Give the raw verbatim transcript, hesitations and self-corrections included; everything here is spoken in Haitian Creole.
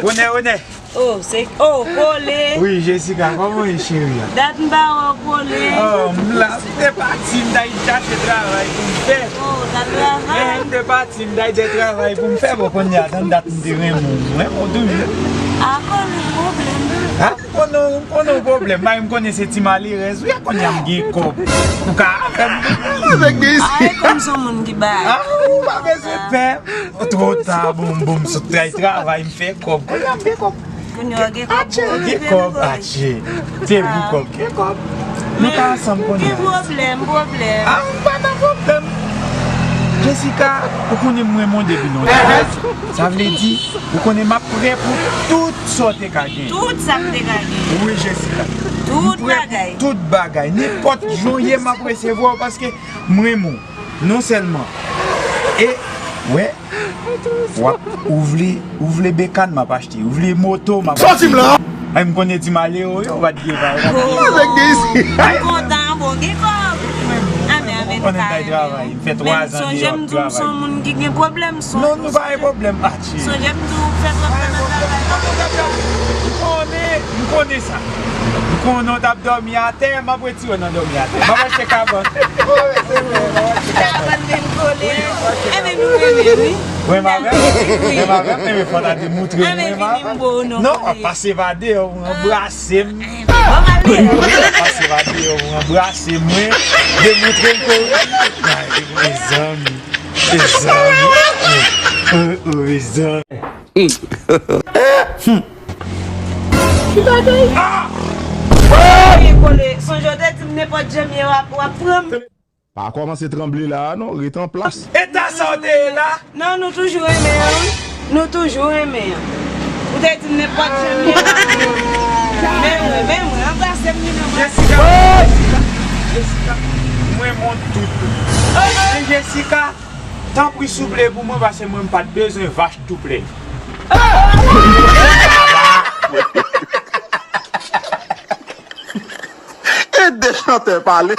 Onè, onè. Oh, se, oh, Kole. Wi, Jessica, kòman w ye, cheri a? Dat m pa wè w, Kole. Oh, m la, m te pati, m t al chache travay pou m fè. Oh, w t al travay? Eh, m te pati, m t al fè travay pou m fè, bon, kounye a, tann dat m te renmen w, m renmen w toujou. A, Kole, pwoblèm. A, m konnen, m konnen w pwoblèm, m konnen se ti malerèz ou ye, kounye a m gen kòb. Ou ka avè m. Avèk gen isi. A, e kòm se yon moun ki ba. A, ou pa bezwen pè. Twò ta, bon, bon, m sot al travay, m fè kòb. Kounye a m gen kòb. Kounye a w gen kòb, atye, gen kòb, atye. Te pou kòb, gen kòb. Nou ka ansanm kounye a. Gen pwoblèm, pwoblèm. A, m pa nan pwoblèm. Jessica, ou konnen m renmen w depi lontan. Sa vle di, ou konnen m ap prè pou tout sa w te ka gen. Tout sa m te ka gen. Wi, Jessica. Tout bagay. M prè pou tout bagay. Nenpòt jan w ye, m ap resevwa w paske m renmen w. Non sèlman. E, wè, w ap, ou vle, ou vle bekàn, m ap achte. Ou vle moto, m ap achte. Sòti m la! Ay, m konnen ti malere yo, yo, w pa t gen pa, yo pa t gen. Avèk gen isi. M kontan, bon, gen kòb. Amè, amè, nou ka renmen. M fè twa zan deyò ap travay. Sonje m di w m se yon moun ki gen pwoblèm, sonje. Non, nou pa gen pwoblèm, atye. Sonje m di w fè twòp tan nan travay. M konnen, m konnen sa. M konnen w t ap dòmi atè, m ap retire w nan dòmi atè. M ap achte kabann. Kabann menm Kole. Enben nou renmen, wi. Ou renmen avè m? Wi. Ou renmen avè m? Enben fò w ta di moutre m ou renmen avè m. Non, w ap pase pa deyò, ou anbrase m. Pase pa deyò, ou anbrase m, wi. Demoutre m ke w renmen. Ay, mezanmi. Mezanmi. Oh, oh, mezanmi. Ki bagay? Ah! Ey, Kole, sonje w te di m nenpòt jan m ye, w ap, w ap pran m. Pa kòmanse tranble la a non, ret an plas. Eta sa w te ye la? Non, nou toujou renmen an, wi. Nou toujou renmen an. Ou te di m nenpòt jan m ye, w ap pran m. Men mwen, men mwen, anbrase m, Nina, anbrase m. Jessica, Jessica, Jessica, mwen mont tout. E Jessica, tanpri souple pou mwen, paske mwen m pa t bezwen vach touple. E de chantè pale.